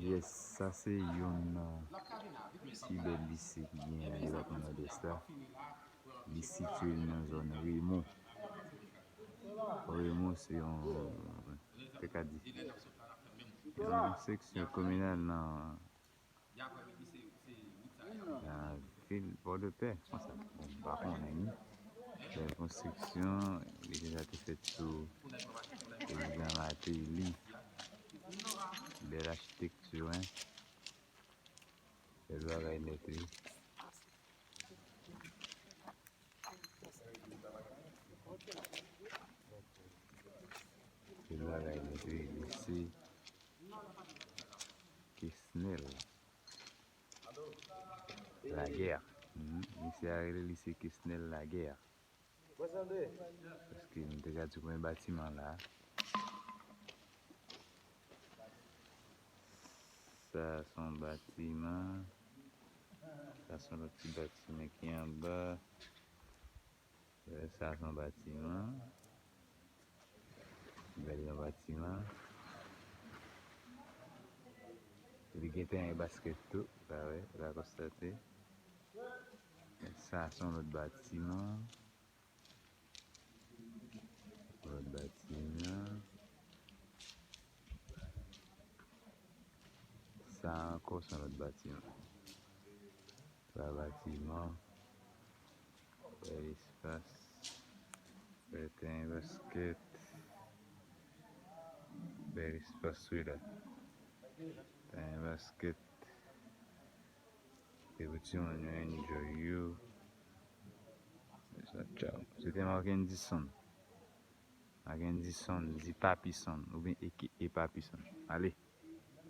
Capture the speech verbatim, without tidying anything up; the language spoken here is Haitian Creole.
Yes, sa se youn nan pi bèl lise ki genyen nan depatman Nòdès la. Li sitiye nan zòn Remo. Remo se yon, te ka di, yon seksyon kominal nan, nan vil Pòdepè, konsa. Bon, m pa konnen, wi. Bèl konstriksyon, legliz la te fèt sou prezidan Martelly. Bèl achitekti, wi. Bèl bagay nèt, wi. Bèl bagay nèt, wi. Lise Kesnel Laguerre. Mhm. Lise a rele lise Kesnel Laguerre. Paske m te ka di konbyen batiman la. Sa se yon batiman. Sa se yon lòt ti batiman ki anba. Sa se yon batiman. Bèl yon batiman. Li gen teren baskèt tou, ou ka wè, ou ka konstate. Sa se yon lòt batiman. Lòt batiman. Sa ankò se yon lòt batiman. Twa batiman. Bèl espas. Bèl teren baskèt. Bèl espas wi la. Teren baskèt. Se pou timoun yo enjoy yo. Se sa, tchaw. Se te Marckendy Son. Marckendy Son, di Papi Son, oubyen aka Papi Son. Ale.